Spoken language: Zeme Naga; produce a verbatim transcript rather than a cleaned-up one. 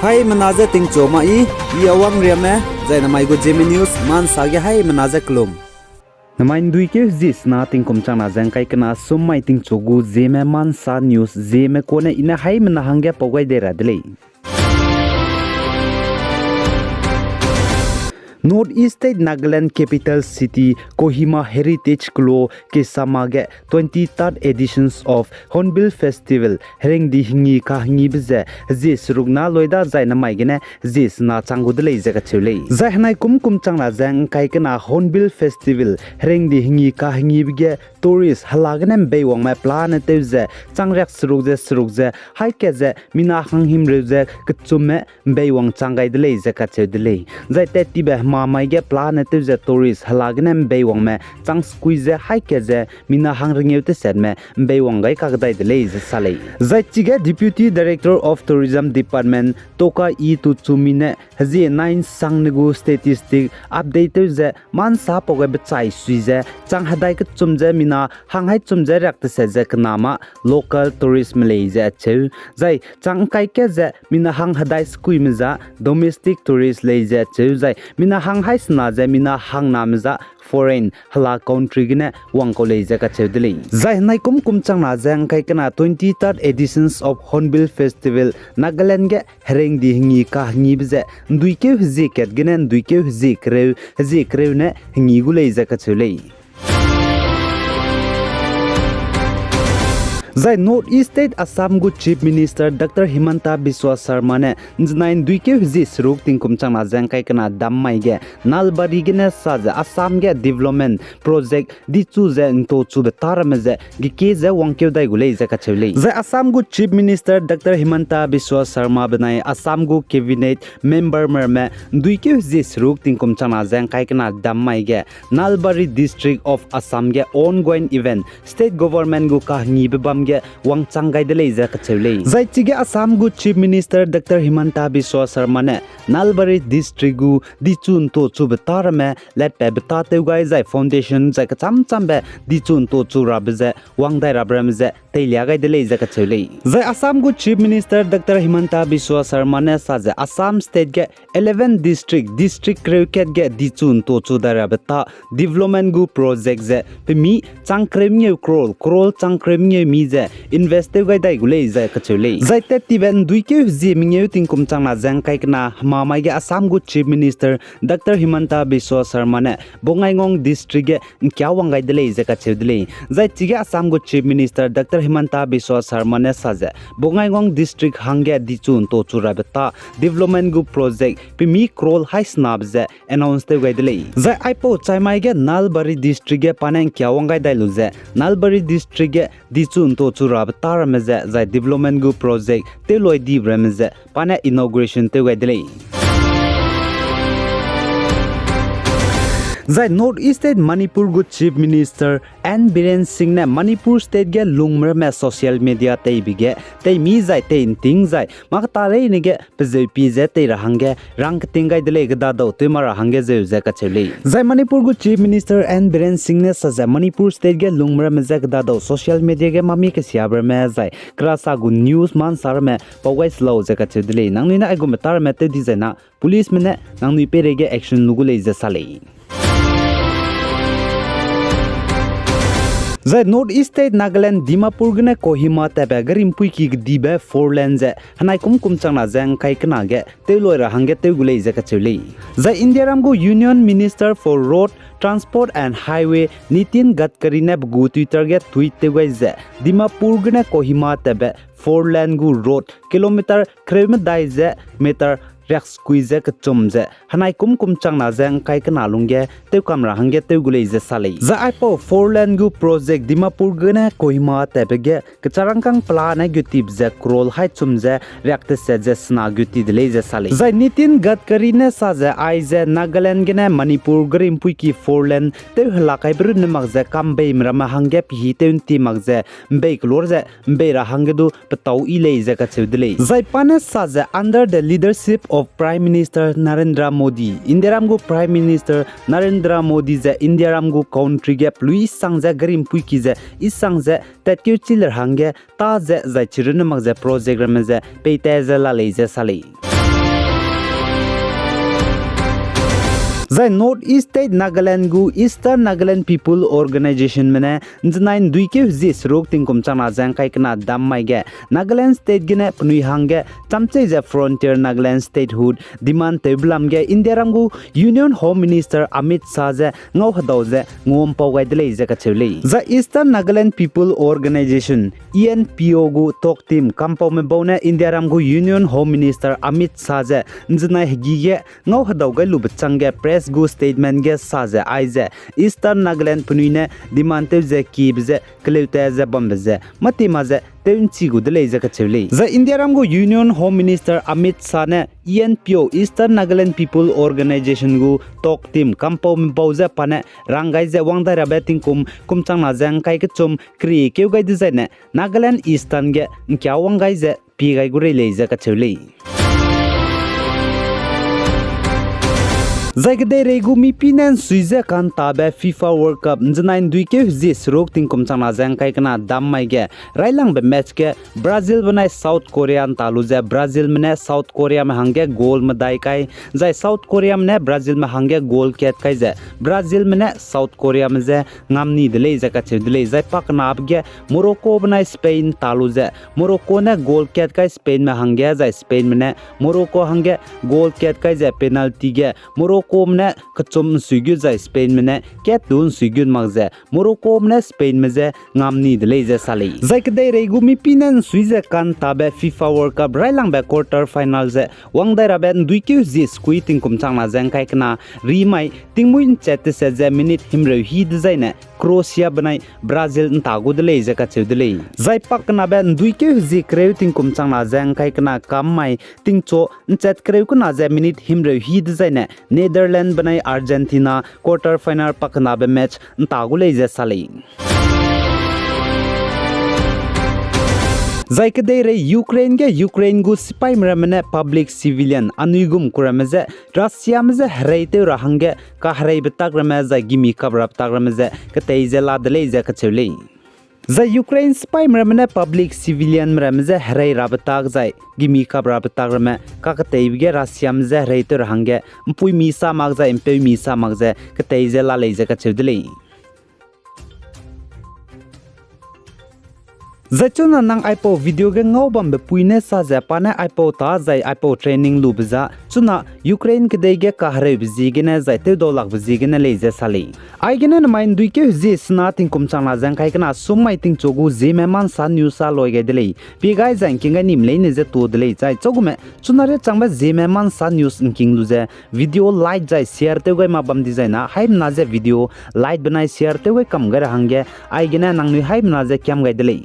Haimena je tingchu ma i, i Awang Riame, zai namai gu Zeme News, mansa ge haimena je kelum. Namai nduikeu hezie sena tingkum changna ze ngkai kena sum mai tingchu gu Zeme mansa news Zeme kune i ne haimena hangge pau gai dei ra de lei. North East State Nagaland Capital City Kohima Heritage Kelo Kesama ge twenty-third editions of Hornbill Festival herengdi hengi kahengibe ze hezie seruk na loi da zai namai gene hezie sena chang gu de lei ze kacheu lei. Zai henai kum kum changna ze ngkai kena Hornbill Festival herengdi hengi kahengibe ge tourist hela gene mbeiwangme pelane tew ze chang riak seruk ze seruk ze haî kat ze mina hanghimreu ze kechumme mbeiwang chang gai de lei ze kacheu de lei. Zai tat tibe hemamai ge pelane tew ze tourist hela gene mbeiwangme chang sekui ze haî kat ze mina hangrengeu tesetme mbeiwang gai kakdai de lei ze sa lei. Zai chige Deputy Director of Tourism Department Toka E Tuchumi ne hezie nai nsangne gu statistic update tew ze mansa pau gai bechai sui ze chang hedai kechum ze mina hang haî chum ze riak teset ze kena ma local touristme lei ze acheu. Zai chang ngkai kat ze mina hang hedai sekuime za domestic tourist lei ze acheu. Zai mina hang haî sena ze mina hangname za foreign hela country gene wangkau lei ze kacheu de lei. Zai henai kum kum changna ze ngkai kena twenty-third editions of Hornbill Festival Nagaland ge herengdi hengi kahengibe ze nduikeu hezie kat gene nduikeu hezie kereu, hezie kereu ne hengi gu lei ze kacheu lei. Zai North East State Assam gu Chief Minister Doctor Himanta Biswa Sarma ne nzenai nduikeu hezie seruk tingkum changna ze ngkai kena dam mai ge Nalbari gene sa ze Assam ge development project dichu ze nto chube ta ramme ze gekie ze wangkeu dai gu lei ze kacheu lei. Zai Assam gu Chief Minister Doctor Himanta Biswa Sarma benai Assam gu cabinet memberme ramme nduikeu hezie seruk tingkum changna ze ngkai kena dam mai ge Nalbari District of Assam ge ongoing event state government gu kahengibe bam ge wangchang gai de lei ze kacheu lei. Zai chige Assam gu Chief Minister Doctor Himanta Biswa Sarma ne Nalbari District gu dichu nto chube ta ramme letpatbe tâtew gai zai foundation zai kecham chambe dichu nto chu rabe ze wang dai rabe ramme ze teilia gai de lei ze kacheu lei. Zai Assam gu Chief Minister Doctor Himanta Biswa Sarma ne sa ze Assam State ge eleven district, district kereu kat ge dichu nto chu dai rabe tâ development gu project ze pemi chang kereu mengeu crore, crore chang kereu mengeu mi ze invest tew gai dai gu lei ze kacheu lei. Zai tat tibe nduikeu hezie mengeu tingkum changna ze ngkai kena hemamai ge Assam gu Chief Minister Doctor Himanta Biswa Sarma ne Bongaigaon District ge ngkia wang gai de lei ze kacheu de lei. Zai chige Assam gu Chief Minister Doctor Himanta Biswa Sarma ne sa ze Bongaigaon District hangge dichu nto chu rabe tâ development gu project pemi crore haî senabe ze announce tew gai de lei. Zai aipau chaimai ge Nalbari District ge pa ne ngkia wang gai dai lu ze Nalbari District ge dichu nto chu rabe tâ ramme ze zai development gu project tewloi dibe ramme ze pa ne inauguration tew gai de lei. Zai North East State Manipur gu Chief Minister N Biren Singh ne Manipur State ge lungme ramme social media teibe ge teimi zai tei nting zai mâ keta leine ge pezeu pie ze tei ra hangge rang keting gai de lei, kedadau tew ma ra hangge zeu ze kacheu lei. Zai Manipur gu Chief Minister N Biren Singh ne sa ze Manipur State ge lungme ramme je kedadau social media ge mami kesiabe ramme zai kerasa gu news mansa ramme pau gai se lau ze kacheu de lei. Nangnui ne aigumbe tâ ramme tew di zai na policeme ne nangnui peireige action lu gu lei ze sa lei. Zai North East State Nagaland Dimapur gene Kohima tatbe gari mpuiki kedibe four lane ze henai kum kum changna ze ngkai kena ge tewloi ra hangge tew gu lei ze kacheu lei. Zai Indiaram gu Union Minister for Road Transport and Highway Nitin Gadkari ne pe gu Twitter ge tweet tew gai ze Dimapur gene Kohima tatbe four lane gu road kilometer kereu medai ze meter riaksekui ze kechum ze henai kum kum changna ze ngkai kena lungge tewkam ra hangge tew gu lei ze sa lei. Zai aipau four lane gu project Dimapur gene Kohima tatbe ge kecharangkâng pelane gutip ze crore haî chum ze riak teset ze sena guti de lei ze sa lei. Zai Nitin Gadkari ne sa ze aize Nagaland gene Manipur gari mpuiki four lane tew helak kaibe runne mak ze kambeime ramme hangge pehî tew nti mak ze mbei kelor ze mbei ra hangge du petâu yi lei ze kacheu de lei. Zai pa ne sa ze under the leadership of Prime Minister Narendra Modi, Indiaram gu Prime Minister Narendra Modi ze Indiaram gu country ge pelui isang ze gari mpuiki ze isang ze tatkeu chi le ra hangge tâ ze zai chirunne mak ze project ramme ze peita ze la lei ze sa lei. Zai North East State Nagaland gu Eastern Nagaland People Organizationme ne ’nzenai ’nduikeu hezie seruk tingkum changna ze ’ngkai kena dam mai ge Nagaland State gene penui hangge chamchei ze frontier Nagaland statehood demand tewbe lam ge Indiaram gu Union Home Minister Amit Shah ze ngau hedau ze nguampau gai de lei ze kacheu lei. Zai Eastern Nagaland People Organization, E N P O gu talk team kampaume bau ne Indiaram gu Union Home Minister Amit Shah ze ’nzenai hegî ge ngau hedau gai lube changge press gu statement ge sa ze aize Eastern Nagaland penui ne demand tew ze kiebe ze keleuta ze bambe ze mâtema ze tew ’nchi gu de lei ze kacheu lei. Zai Indiaram gu Union Home Minister Amit Shah ne E N P O, Eastern Nagaland People Organization gu talk team kampaume bau ze pa ne rang gai ze wang dai rabe tingkum kum changna ze ’ngkai kechum keriekeu gai dezaine Nagaland Eastern ge ’ngkia wang gai ze pie gai gu rei lei ze kacheu lei. Zai kedeirei gu mipî ne ’nsui ze ka'ntabe FIFA World Cup ’nzenai ’nduikeu hezie seruk tingkum changna ze ’ngkai kena dam mai ge railangbe match ge Brazil benai South Korea ’nta lu ze Brazilme ne South Koreame hangge goal medai kai, zai South Koreame ne Brazilme hangge goal kat kai ze Brazilme ne South Koreame je ngam ni de lei ze kacheu de lei. Zai pakenabe ge Morocco benai Spain ’nta lu ze Morocco ne goal kat kai Spainme hangge, zai Spainme ne Morocco hangge goal kat kai ze penalty ge Moroccome ne kechum ’nsui gut zai Spainme ne kat du ’nsui gut mak ze Moroccome ne Spainme je ngam ni de lei ze sa lei. Zai kedeirei gu mipî ne ’nsui ze ka'ntabe FIFA World Cup railangbe quarter final ze wang dai rabe ’nduikeu hezie sekui tingkum changna ze ’ngkai kena ri mai tingmuî ’nchat teset ze minute himreu hî dezaine Croatia benai Brazil ’nta gu de lei ze kacheu de lei. Zai pakenabe ’nduikeu hezie kereu tingkum changna ze ’ngkai kena kam mai tingchu ’nchat kereu kena ze minute himreu hî dezaine Netherlands benai Argentina quarter final pakenabe match ’nta gu lei ze sa lei. Zai kedeirei Ukraine ge Ukraine gu sipaime ramme ne public civilian anui gum ku ramme je Russiame je hereitew ra hangge kahereibe tak ramme zai gimi kap rabe tak ramme ze ketei ze la de lei ze kacheu lei. Zai Ukraine sipaime ramme ne public civilianme ramme je herei rabe tak zai gimi kap rabe tak ramme kaketeibe ge Russiame je hereitew ra hangge ’mpuimi sa mak zai ’mpeumi sa mak ze ketei ze la lei ze kacheu de lei. Zai chuna nang aipau video ge ngau bambe pui ne sa ze pa ne aipau ta zai aipau training lube za chuna Ukraine kedei ge kahereube ziegene zai tewdau lakbe ziegene lei ze sa lei. Aigene nemai ’nduikeu hezie sena tingkum changna ze ’ngkai kena sum mai tingchu gu Zeme Mansa News a loi gai de lei. Pie gai zai ’ngking gai nime leine je tu de lei zai chagume chuna ria changbe Zeme Mansa News ’ngking lu ze video like zai share tew gai ma bam dizai na haimena ze video like benai share tew gai kam gai ra hangge aigene nangnui haimena ze kiam gai de lei.